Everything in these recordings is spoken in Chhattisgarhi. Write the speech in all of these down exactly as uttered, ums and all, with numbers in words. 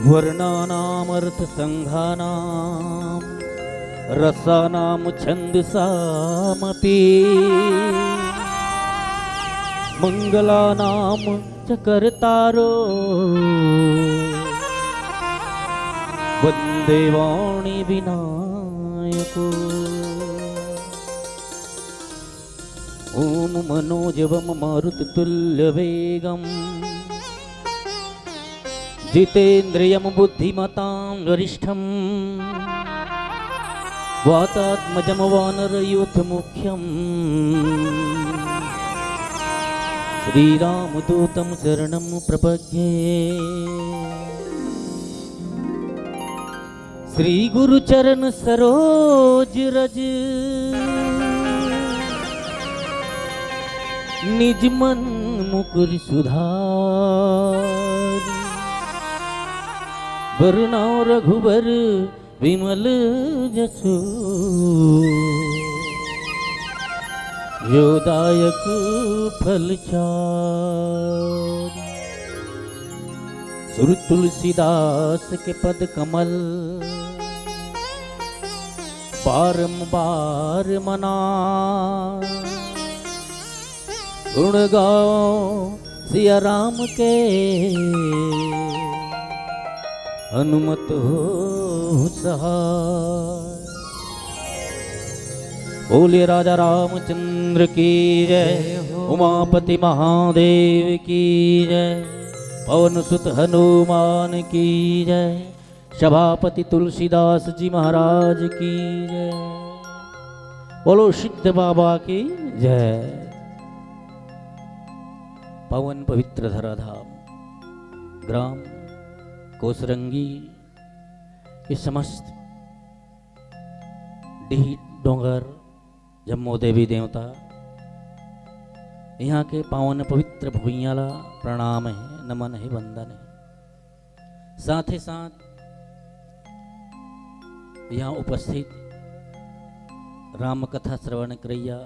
वर्णानामर्थसङ्घानां रसानां छन्दसामपि। मङ्गलानां च कर्तारो वन्दे वाणीविनायको। ॐ मनोजवं मारुततुल्यवेगं जितेन्द्रियं बुद्धिमतां वरिष्ठं वातात्मजं वानरयूथमुख्यं श्रीरामदूतं शरणं प्रपद्ये। श्री गुरु चरण सरोज रज निज मन मुकुर सुधार। बरनउँ रघुबर विमल जसु जो दायक फल चार। सुर तुलसीदास के पद कमल बारंबार मना। गुण गावो सिया राम के हनुमत हो सहाय। बोले राजा रामचंद्र की जय, उमापति महादेव की जय, पवन सुत हनुमान की जय, सभापति तुलसीदास जी महाराज की जय। बोलो सिद्ध बाबा की जय। पावन पवित्र धराधाम ग्राम कोसरंगी के समस्त डीह डोंगर जम्मो देवी देवता, इहाँ के पावन पवित्र भुइयां ला प्रणाम हे, नमन हे, वंदन हे। साथ ही साथ इहाँ उपस्थित राम कथा श्रवण करइया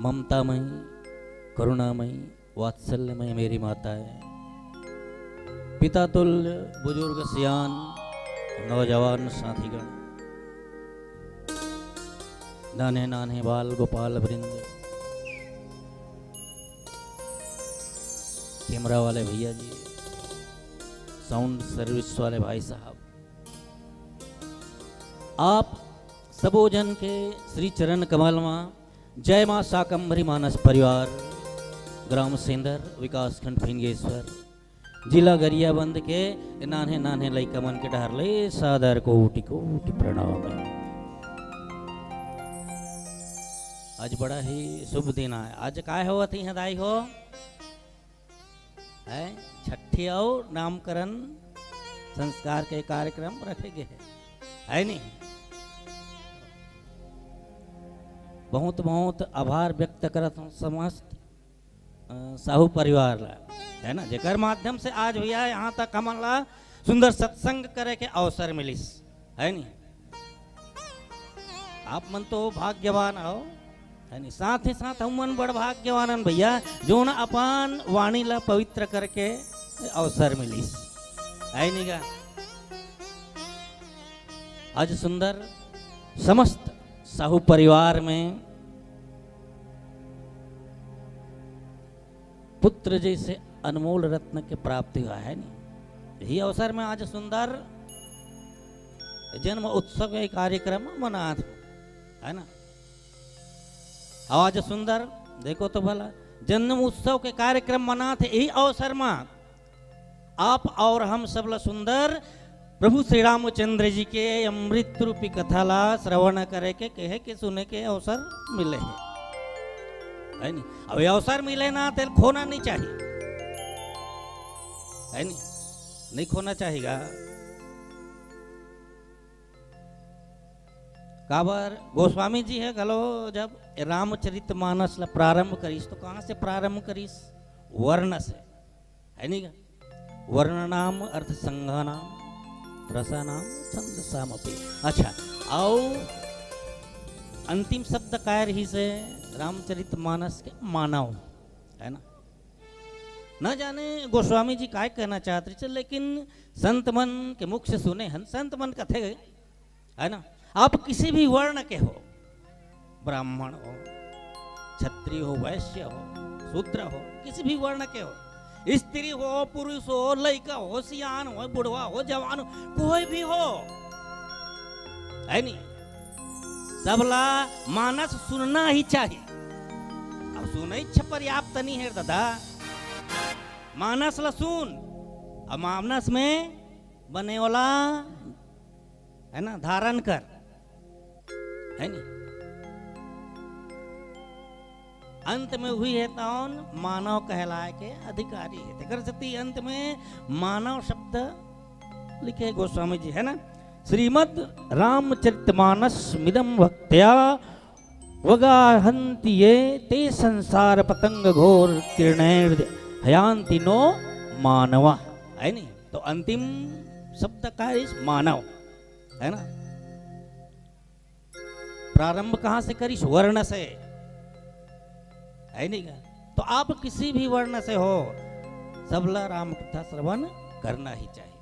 ममतामयी, करुणामयी, वात्सल्यमय मेरी माताएं, पिता तुल्य बुजुर्ग सियान, नौजवान साथीगण, नान्हे नान्हे बाल गोपाल वृंद, कैमरा वाले भैया जी, साउंड सर्विस वाले भाई साहब, आप सबो जन के श्री चरण कमल मा जय माँ शाकंभरी मानस परिवार, ग्राम सेंदर, विकासखंड फिंगेश्वर, जिला गरियाबंद के नान्हे नान्हे लइका मन के डहर ले सादर कोटि कोटि प्रणाम हे। आज बड़ा ही शुभ दिन आय। आज काय होवत हे इहाँ दाई हो? हैं? छट्ठी अउ नामकरण संस्कार के कार्यक्रम रखे गे हे, है नी? बहुत बहुत आभार व्यक्त करत हँव समस्त, अ, साहू परिवार ला, है ना, जेकर माध्यम से आज भैया यहाँ तक हमन ला सुंदर सत्संग करे के अवसर मिलिस, है नी? आप मन तो भाग्यवान हो, है नी? साथ ही साथ हम मन बड़ भाग्यवान हन भैया, जोन अपन वाणी ला पवित्र करके अवसर मिलिस, है नी गा? आज सुंदर समस्त साहू परिवार में पुत्र जैसे अनमोल रत्न के प्राप्ति हुआ है नी। यही अवसर में आज सुंदर जन्म उत्सव के कार्यक्रम मनात हे, है ना? आज सुंदर, देखो तो भला, जन्म उत्सव के कार्यक्रम मनात हे, यही अवसर में आप और हम सब ला सुंदर प्रभु श्री रामचंद्र जी के अमृत रूपी कथा ला श्रवण करे के, कहे के, सुने के अवसर मिले हे, है नी? अब ये अवसर मिले ना, तेल खोना नहीं चाहिए, है नी? नहीं खोना चाहिएगा। काबर गोस्वामी जी हे घलो जब रामचरित मानस ला प्रारंभ करिस, तो कहाँ से प्रारंभ करिस? वर्ण से, है नी गा? वर्णनाम अर्थ संघानाम रसानाम छंदसामपि। अच्छा, अउ अंतिम शब्द काय रहिस हे रामचरित मानस के? मानव, है ना? न जाने गोस्वामी जी काय कहना चाहत रहिस, लेकिन संत मन के मुख से सुने हन, संत मन कथे, है ना, आप किसी भी वर्ण के हो, ब्राह्मण हो, क्षत्रिय हो, वैश्य हो, शूद्र हो, किसी भी वर्ण के हो, स्त्री हो, पुरुष हो, लइका हो, सियान हो, बुढ़वा हो, जवान हो, कोई भी हो, है नी, सबला मानस सुनना ही चाहिए। अब सुनई छ पर्याप्त नहीं है दादा, मानस ला सुन, अब मानस में बने वाला, है ना, धारण कर, है नी। अंत में हुई है तौन मानव कहलाए के अधिकारी है। तेकर सेती अंत में मानव शब्द लिखे गोस्वामी जी, है ना। श्रीमद् रामचरितमानस मिदम भक्त्या वगाहन्ति ये ते संसार पतंग घोर किरणैर् हयान्ति नो मानवा, है नी। तो अंतिम शब्द का है इस मानव, है ना। प्रारंभ कहाँ से करिस? वर्ण से, है नी का? तो आप किसी भी वर्ण से हो, सबला राम कथा श्रवण करना ही चाहिए,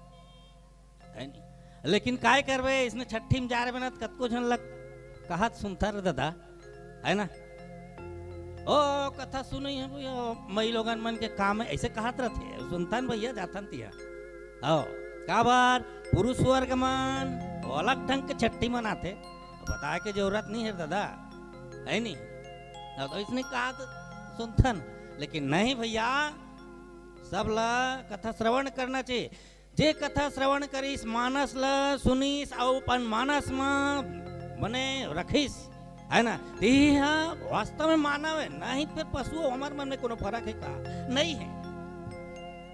है नी? लेकिन काय करबे, इसने छट्ठी में जा रहे बना, कतको झन लग कहत सुनता रे दादा, है ना? ओ, कथा सुनई है भैया, मई लोगन मन के काम है, ऐसे कहत रहते, सुनतन भैया, जातन तिया। आओ, काबर पुरुष वर्ग मन वो अलग ढंग के छट्ठी मनाथे, बताए के जरूरत नहीं है दादा, है नी? अब तो इसने कहा तो सुनथन, लेकिन नहीं भैया, सब ला कथा श्रवण करना चाहिए। जे कथा श्रवण करिस, मानस ला सुनिस अउ अपन मानस म बने रखिस, है ना, तेहा वास्तव में मानव है, नहीं तो फिर पशु हो, हमर मन में कोनो फर्क है का? नहीं है,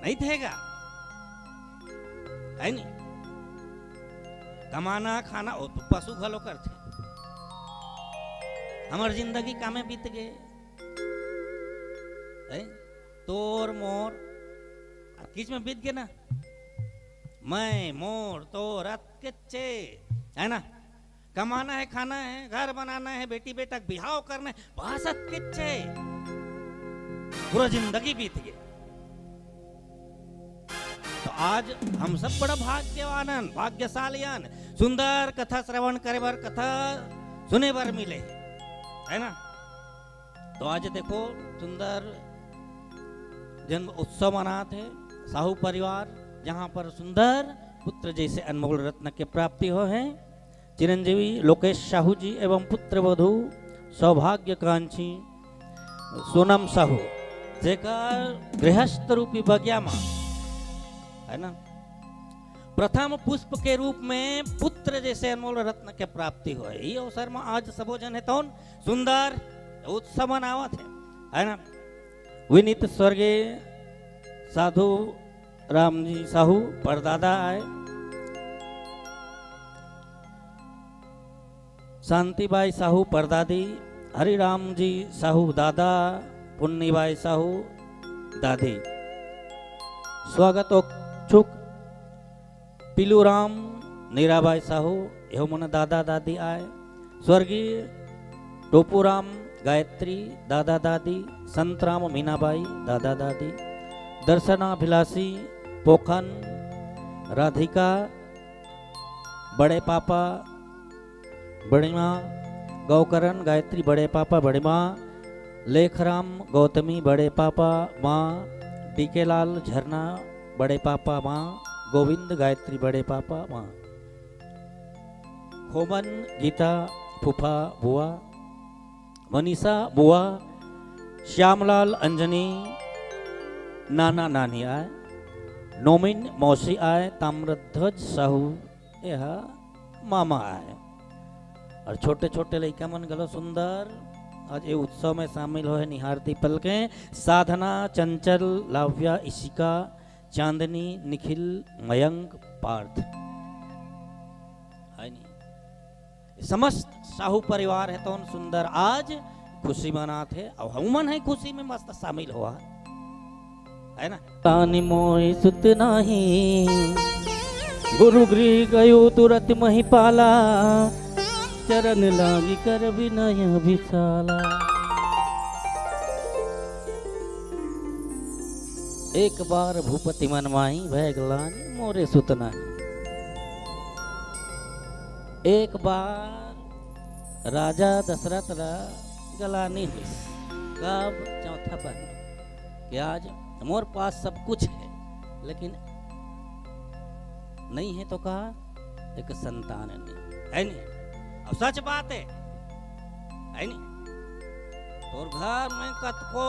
नहीं थे का? है नी? कमाना, खाना, वो तो पशु घलो करथे। हमर जिंदगी कामे बीत गे, है? तोर मोर अतकीच में बीत गे ना। मैं, मोर, तोर अतकीच हे, है ना? कमाना है, खाना है, घर बनाना है, बेटी बेटा के बिहाव करना है, बस अतकीच हे। पूरा जिंदगी बीत गे। तो आज हम सब बड़ा भाग्यवान हन, भाग्यशाली हन, सुंदर कथा श्रवण करे बर, कथा सुने बर मिले, है ना? तो आज देखो, सुंदर जन्म उत्सव मनात हे साहू परिवार, जहाँ पर सुंदर पुत्र जैसे अनमोल रत्न के प्राप्ति हो है। चिरंजीवी लोकेश साहू जी एवं पुत्र वधू सौभाग्यकांक्षी सोनम साहू, जेकर गृहस्थ रूपी बगिया मा, है ना, प्रथम पुष्प के रूप में पुत्र जैसे अनमोल रत्न के प्राप्ति होय। ये अवसर में आज सबो जन हे तौन सुंदर उत्सव मनावत हे, है ना। विनीत स्वर्गीय साधु राम जी साहू परदादा आय, शांतिबाई साहू परदादी, हरिराम जी साहू दादा, पुन्नीबाई साहू दादी। स्वागत इच्छुक पीलूराम, नीराबाई साहू, एहू मन दादा दादी आय। स्वर्गीय टोपूराम, गायत्री, दादा दादी, संतराम, मीनाबाई, दादा दादी, दर्शनाभिलाषी, पोखन, राधिका, बड़े पापा, बड़ी माँ, गौकरण, गायत्री, बड़े पापा, बड़ी माँ, लेखराम, गौतमी, बड़े पापा, माँ, डीके लाल, झरना, बड़े पापा, माँ, गोविंद, गायत्री, बड़े पापा, माँ, खोमन, गीता, फूफा, बुआ, मनीषा, बुआ, श्यामलाल, अंजनी, नाना, नानी आय, नोमिन, मौसी आय, ताम्रध्वज साहू, एहा मामा आय। और छोटे-छोटे लइका मन घलो सुंदर आज ए उत्सव में शामिल होए निहारती पलके, साधना, चंचल, लाव्या, इशिका, चांदनी, निखिल, मयंक, पार्थ। है नी? समस्त साहू परिवार हे तौन सुंदर आज खुशी मनात हे, अउ हमन हे खुशी में मस्त शामिल होवा, है ना? तानि मोय सुत नाही, गुरु गृह गयो तुरत महिपाला, चरण लागी कर विनय विशाला। एक बार भूपति मन माही भय गलानी मोरे सुत नाही। एक बार राजा दशरथ ला गलानी होइस। कब? चौथा पन कि आज मोर पास सब कुछ है, लेकिन नहीं है तो का, एक संतान नहीं है, नहीं? अब सच बात है, है नहीं? तोर घर में कतको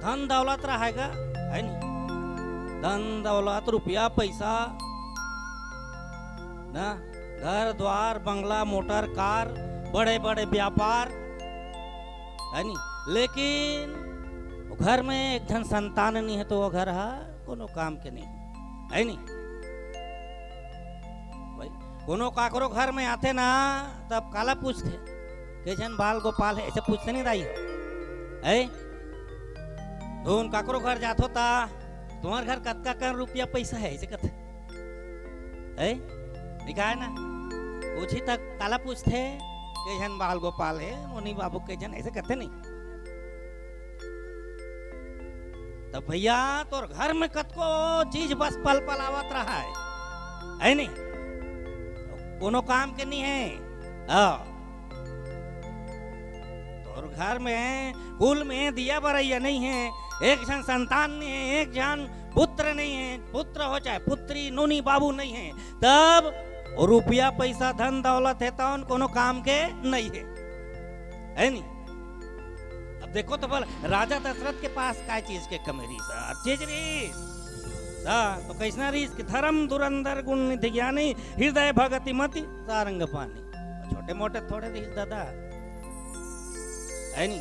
धन दौलत रहेगा, है नहीं? धन दौलत, रुपया पैसा ना, घर द्वार, बंगला, मोटर कार, बड़े बड़े व्यापार, है नहीं? लेकिन वो घर में एक झन संतान नहीं है तो वो घर हा कोनो काम के नहीं, है नहीं? भाई, कोनो काकरो घर में आथे ना, तब काला पूछथे, "के झन बाल गोपाल है?" ऐसे पूछथे नहीं दाई, है? धुन काकरो घर जाथो ता, "तुम्हार घर कतका कन रुपया पैसा है?" ऐसे कथे, है? निकाय ना, पूछी तक काला पूछथे, "के झन बाल गोपाल है, नोनी बाबू के झन?" ऐसे कथे नहीं। तब भैया, तोर घर में कतको चीज बस पल पल आवत रहा है, है नहीं? कोनो काम के नहीं है। हाँ। तोर घर में, कुल में दिया बरैया नहीं है, एक झन संतान नहीं है, एक झन पुत्र नहीं है, पुत्र हो चाहे पुत्री, नोनी बाबू नहीं है, तब रुपया पैसा धन दौलत है तौन कोनो काम के नहीं है, है नहीं? अब देखो तो भला, राजा दशरथ के पास काय चीज के कमी रहीस? हर चीज रहीस। हाँ, तो कैसना रहीस कि धर्म धुरंधर गुण निधि ज्ञानी, हृदय भगति मति सारंग पानी। छोटे मोटे थोड़े रहीस दादा, है नहीं?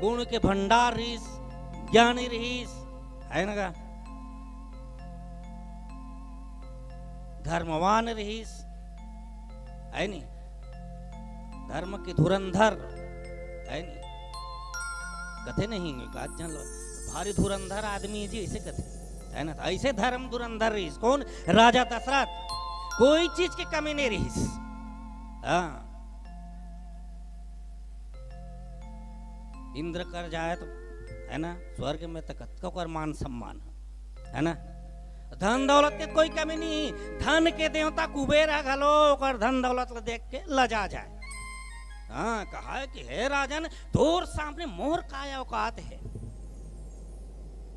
गुण के भंडार रहीस, ज्ञानी रहीस, है ना का? धर्मवान रहीस, है नी? धर्म के धुरंधर, है नी? कथे नहीं, आज जान लो, भारी धुरंधर आदमी जी, ऐसे कथे, है ना? तो ऐसे धर्म धुरंधर रहीस। कौन? राजा दशरथ। कोई चीज के कमी नहीं रहीस। हाँ। इंद्र कर जाए तो, है ना, स्वर्ग में तो कतको कर मान सम्मान, है ना? धन दौलत के कोई कमी नहीं। धन के देवता कुबेर ह घलो ओकर धन दौलत ल देख के लजा जाए। हाँ, कहा है कि हे राजन, तोर सामने मोर काय औकात है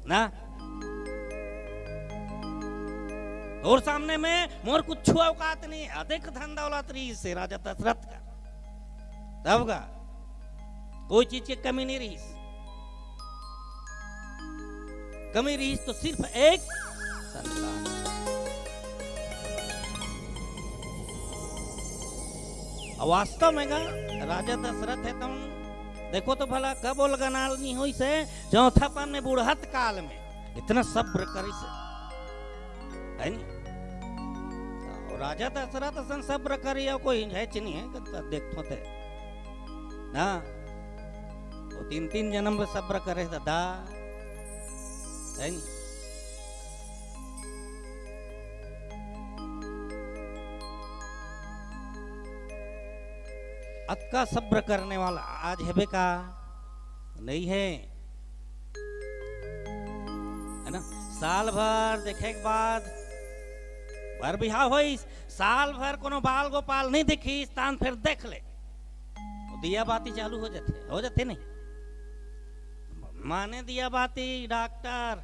ना? तोर सामने में मोर कुछ औकात नहीं है। अधिक धन दौलत रहीस हे राजा दशरथ का। तब का कोई चीज के कमी नहीं रहीस। कमी रहीस तो सिर्फ एक संतान। अब वास्तव में का राजा दशरथ है, तुम देखो तो भला, कब ओला गलानी होइस हे? चौथापन में, बुढ़त काल में इतना सब्र करिस हे, है नी? और राजा दशरथ असन सब्र करे, अउ कोई हेच नहीं है, कत देखथो ते। ना, वो तीन तीन जन्म में सब्र करे दादा, है नी? अतका सब्र करने वाला आज हेबे का? नहीं है, है ना? साल भर देखे के बाद बर बिहाव होइस, साल भर कोनो बाल गोपाल नहीं दिखिस, तान फिर देख ले, वो दिया बाती चालू हो जाथे, हो जाथे नहीं? माने दिया बाती डॉक्टर,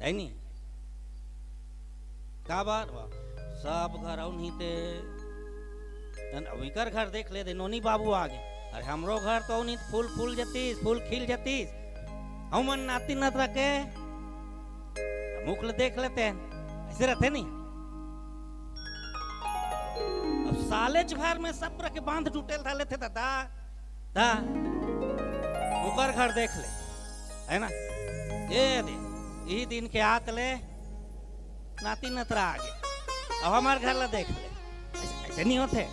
है नहीं? काबर? वाह, सब घर अउ नहीं ते, अउ इकर घर देख ले दे, नोनी बाबू आ गे। अरे, हमरो घर तो अउ नहीं ते, फूल फूल जतीस, फूल खिल जतीस। हमन नाती नतरा के मुख ले देख लेते हैं, ऐसे रहते नहीं। अब सालेच भर में सब तरह के बांध टूटेल धर लेते दादा, ता ओकर घर देख ले, है ना? ये दे, यही दिन के आत ले नाती नतरा आ गे, अब हमार घर ला देख ले, ऐसे, ऐसे नहीं होते।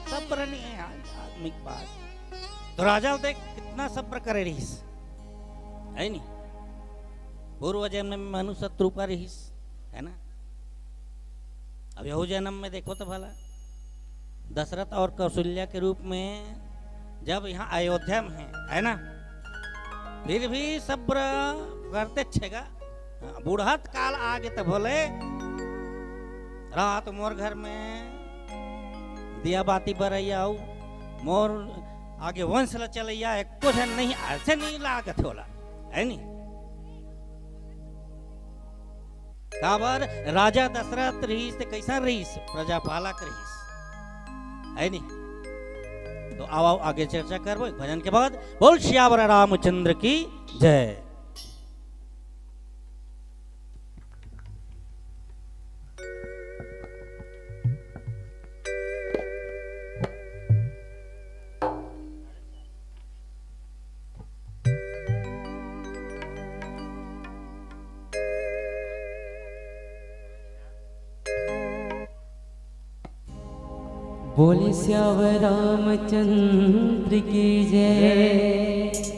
सब्र नहीं है यार, आदमी के पास। तो राजा देख कितना सब्र करे रहीस, है नी? पूर्व जन्म में मनुष्य रूपा रहीस, है ना? अब यहू जन्म में देखो तो भला, दशरथ और कौशल्या के रूप में जब यहाँ अयोध्या में है, है ना, फिर भी सब्र करते छेगा। हाँ, बुढ़त काल आगे त भोले रात मोर घर में दिया बाती बरैया अउ मोर आगे वंश ल चलैया एको झन नहीं, ऐसे नहीं लागत होला, है नी? काबर राजा दशरथ रहिस ते कैसन रहिस? प्रजापालक रहिस, है नी? तो आओ, आगे चर्चा करबो एक भजन के बाद। बोल सियावर रामचंद्र की जय। बोले सियावर रामचंद्र की जय।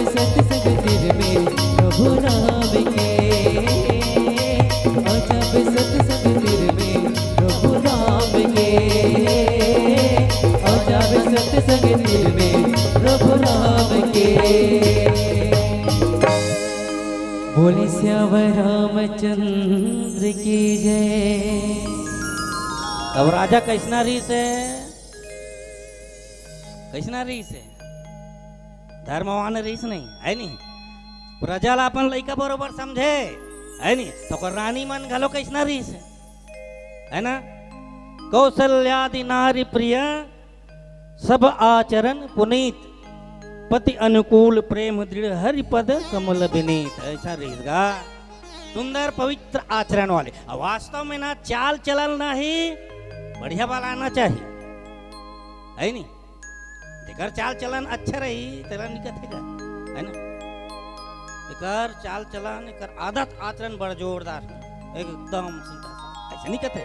सत्संग तीर में प्रभु राम के, अजब सत्संग तीर में प्रभु राम के, अजब सत्संग तीर में प्रभु राम के। बोले सियावर रामचंद्र की जय। अब राजा कइसना रहिस हे? कइसना रहिस हे? धर्मवान रहिस नहीं, हे नहीं? प्रजा ला अपन लइका बरोबर समझे, हे नहीं? त ओकर रानी मन घलो कइसना रहिस हे, हे ना? कौशल्यादि नारी प्रिय, सब आचरण पुनीत, पति अनुकूल प्रेम दृढ़, हरि पद कमल विनीत। अइसा रहिस गा, सुंदर पवित्र आचरण वाले। अउ वास्तव में ना, चाल चलन ना ही बढ़िया वाला आना चाहिए, हे नहीं? जेकर चाल चलन अच्छा रही, तेला नइ कथे गा, हे ना? एकर चाल चलन, एकर आदत आचरण बड़ जोरदार हे, एकदम सीधा साधा, अइसे नइ कथे,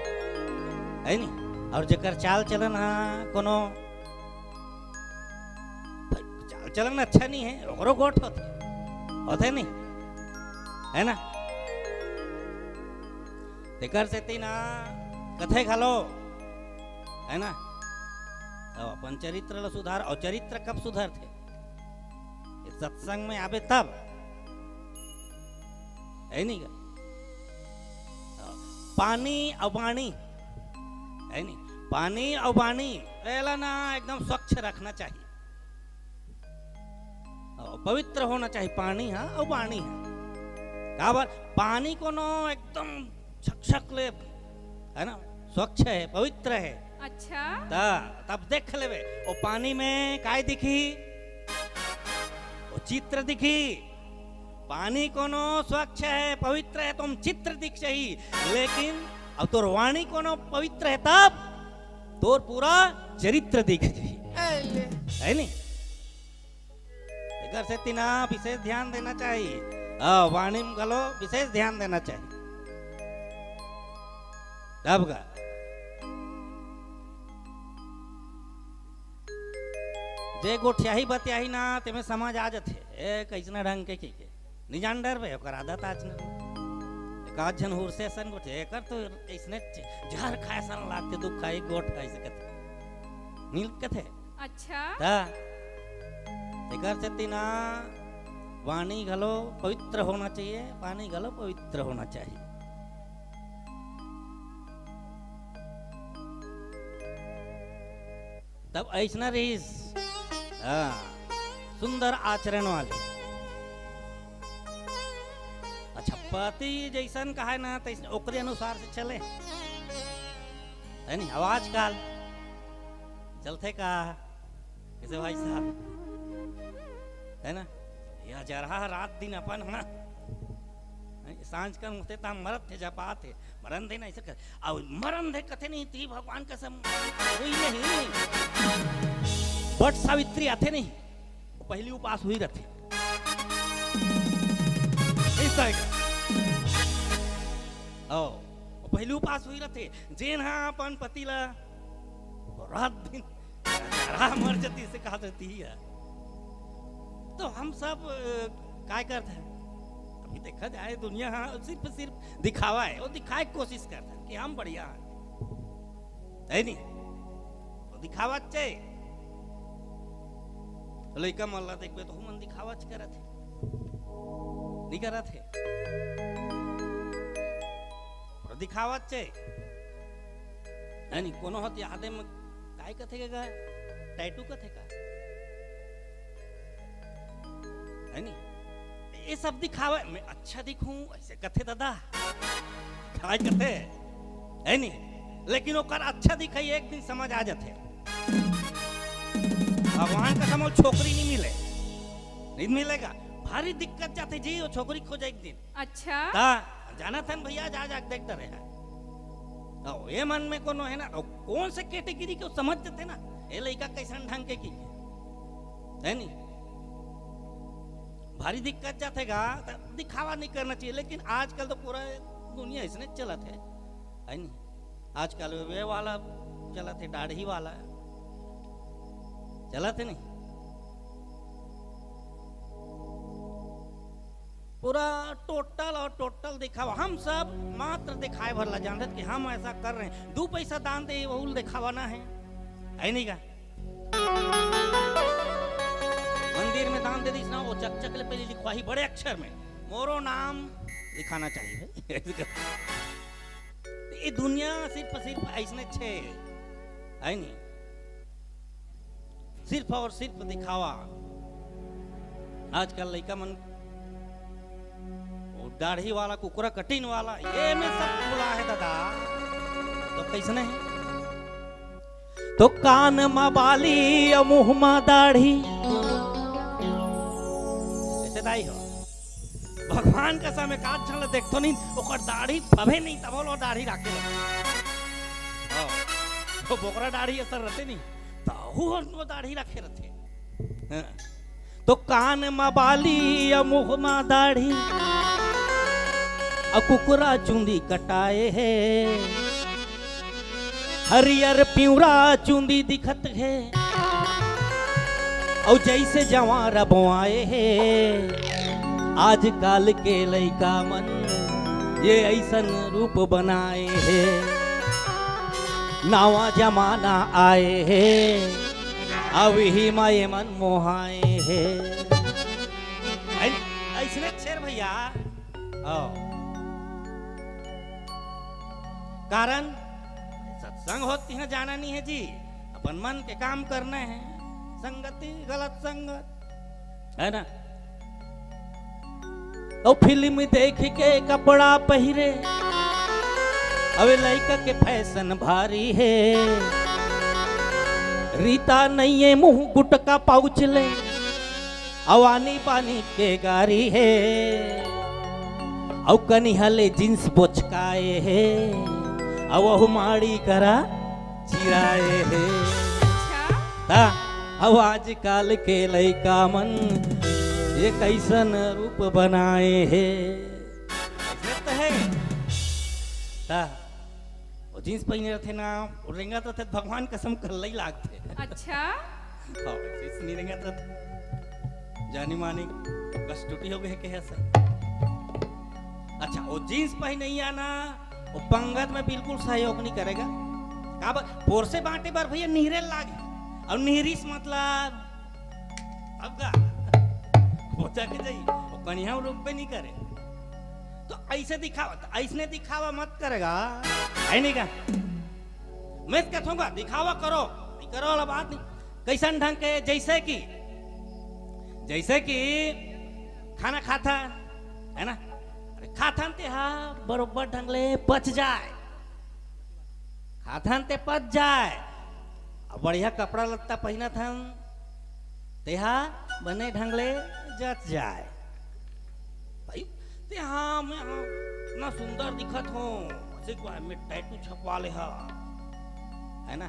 हे नहीं? अउ जेकर चाल चलन हा कोनो, भाई, चाल चलन अच्छा नइ हे, ओकरो गोठ होथे, होथे नहीं, हे ना? तेकर सेती ना कथे घलो, हे ना? अब अपन चरित्र ल सुधार, अउ चरित्र कब सुधरथे? ये सत्संग में आबे तब, हे नहीं गा? पानी अउ वाणी, हे नहीं? पानी अउ वाणी, एला ना एकदम स्वच्छ रखना चाहिए। अउ पवित्र होना चाहिए पानी हा अउ वाणी हा। काबर? पानी कोनो एकदम छकछक ले, हे ना, स्वच्छ हे, पवित्र हे। अच्छा। त तब देख लेबे, ओ पानी में काय दिखही? ओ चित्र दिखही। पानी कोनो स्वच्छ हे, पवित्र हे, त ओमा चित्र दिखही, लेकिन अउ तोर वाणी कोनो पवित्र हे, तब तोर पूरा चरित्र दिख जही। अले। हे नहीं? एकर सेती ना विशेष ध्यान देना चाहिए। हाँ, वाणी में घलो विशेष ध्यान देना चाहिए। तब का? जे गोठियाही बतियाही ना, तेमे समझ आ जाथे, ए, कइसना ढंग के, के, के। नइ जान डरबे, ओकर आदत आचरण। एक आध झन हुरसे असन गोठिया, एकर तो अइसने जहर खाए असन लागथे, दुख खाए, गोठ खाए सकत। नइ कथे? अच्छा। त एकर सेती ना वाणी घलो पवित्र होना चाहिए, पानी घलो पवित्र होना चाहिए। तब अइसना रहिस, हाँ, सुंदर आचरण वाले। अच्छा, पति जइसन कहे ना, तइसन ओकरे अनुसार से चले। हे नहीं? अब आजकल चलथे का? कइसे भाई साहब? हे ना? ये जरहा रात दिन अपन, हे ना? हे, सांझ कन होथे त मरत हे, जपात हे, मरन दे ना, अइसे कर। अउ मरन दे कथे नहीं, ती भगवान कसम, होई नहीं। बट सावित्री आथे नहीं, पहिली उपास होई रथे। अइसा हे का? ओ, पहिली उपास होई रथे, जेन हा अपन पति ला रात दिन राह मर जतिस कहा रहती है। तो हम सब, अ, काय करत हन? अभी देखा जाए, दुनिया हा सिर्फ, सिर्फ दिखावा हे, वो दिखाए के कोशिश करत हन कि हम बढ़िया हन, हे नहीं? वो दिखावा चे। लइका मन ला देखबे तो मन दिखावा च करत हे, नहीं करत हे? वो दिखावा चे। हे नहीं, कोनो ह त यादे म काय कथे के गा? टैटू कथे का? हे नहीं? ये सब दिखावा, मैं अच्छा दिखूं, अइसे कथे दादा। काय कथे? हे नहीं? लेकिन ओकर अच्छा दिखाई एक दिन समझ आ जाथे। भगवान कसम, वो छोकरी नहीं मिले। नहीं मिलेगा। भारी दिक्कत जाथे जी, वो छोकरी खोजे एक दिन। अच्छा। त जानत हन भैया, जा, जा के देखत रहे। अउ ये मन में कोनो हे ना, अउ कौन से category के समझ जथे ना, ये लइका कइसन ढंग के की, हे नहीं? भारी दिक्कत जाथे गा, त दिखावा नहीं करना चाहिए, लेकिन आजकल तो पूरा दुनिया अइसने चलत हे, हे नहीं? आजकल वे वाला चलत हे, दाढ़ी वाला चलत हे नहीं? पूरा टोटल और टोटल दिखावा। हम सब मात्र दिखाए भर ला जानत कि हम ऐसा कर रहे हैं। दू पैसा दान दे, वो दिखावा ना है, है नहीं का? मंदिर में दान दे दीस ना, वो चकचक ले पहले लिखवाही बड़े अक्षर में, "मोरो नाम लिखाना चाहिए।" ये दुनिया सिर्फ, सिर्फ ऐसने छे, है नहीं? सिर्फ और सिर्फ दिखावा। आजकल लइका मन वो दाढ़ी वाला, कुकरा कटिंग वाला, ये में सब खुला है दादा। तो कैसने है? तो कान म बाली अउ मुंह म दाढ़ी। कैसे दाई हो? भगवान कसम, एकाध झन ल देखथो नहीं, ओकर दाढ़ी फबे नहीं, तभो ले दाढ़ी राखे रथे। हाँ, तो बोकरा दाढ़ी असर रथे नहीं, तहू ह वो दाढ़ी राखे रथे। हाँ। तो कान म बाली अउ मुंह म दाढ़ी, अउ कुकरा चुंदी कटाए हे, हरियर पिंवरा चुंदी दिखत हे, अउ जैसे जवारा बोआए हे। आजकाल के लइका मन ये ऐसन रूप बनाए हे, नवा जमाना आए हे, अउ इही म ये मन मोहाए हे। ऐ-, ऐसने छेर भैया। आओ। कारण सत्संग होत तिहाँ जाना नहीं है जी, अपन मन के काम करना है। संगति, गलत संगत, है ना? तो फिल्म देख के कपड़ा पहिरे, अबे लइका के फैशन भारी हे। रीता नहीं है, मुंह गुटका पाउच ले, अउ आनी बानी के गारी हे, अउ कनिहा ले जींस बोचकाए हे, अउ ओहू माड़ी करा चिराए हे। अच्छा। ता, अउ आजकाल के लइका मन ये कैसन रूप बनाए हे। ऐसने तो है। ता, वो जींस पहिने रथे ना, वो रेंगत रथे, भगवान कसम कल्लई लागथे। अच्छा। हाँ, जींस नहीं रेंगत रथे। जानी मानी गस्टुटी हो गए के है सर। अच्छा, वो जींस पहिने ही आना, वो पंगत में बिल्कुल सहयोग नहीं करेगा। का ब-, पोर से बांटे बर भैया निहरे लागे। और निहरीस मतलब अब का? बोचा के जाई, वो कनिहा रुकबे नहीं करे। तो ऐसे दिखावा, तो ऐसने दिखावा मत करेगा, है नहीं का? मैं कहूँगा दिखावा करो, नहीं करो वाला बात नहीं। कैसन ढंग के, जैसे कि, जैसे कि खाना खाता है ना, अरे खाथन ते हा बरोबर ढंग ले पच जाए, खाथन ते पच जाए, अब बढ़िया कपड़ा लत्ता पहिनत हन, तेहा बने ढंग ले जच जाए। भाई, तेहा मैं हा इतना सुंदर दिखत हो, सिकवा में टैटू छपवा ले हा, है ना?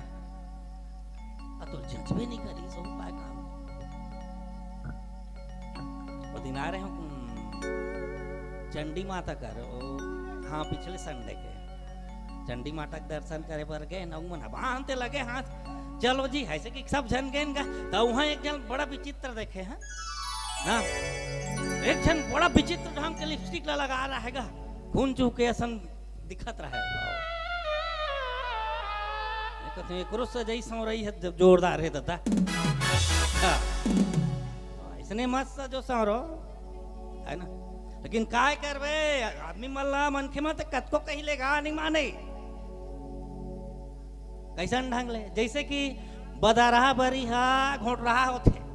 आ तो जचबे नहीं करी, सो काय काम। वो दिन आ रहे हो, हम्म, चंडी माता कर, ओ, हाँ, पिछले संडे के चंडी माता के दर्शन करे बर गए न, उमन हबान ते लगे हाथ, चलो जी, ऐसे कि सब झन गए गा, तो वहाँ एक झन बड़ा विचित्र देखे हैं, हाँ, एक झन बड़ा विचित्र ढंग के लिपस्टिक ला लगा रहा है गा, खून चूह के असन दिखत रहा है। ये कहते हैं, एकरो से जई सौरई है, जब जोरदार है दादा। हाँ। ऐसने मत सजो सौरो, है ना? लेकिन काय करबे, आदमी मन ला, मनखे मन ते कतको कही लेगा, नहीं माने। कैसन ढंग ले? जैसे कि बदरहा बरी हा घोट रहा होथे।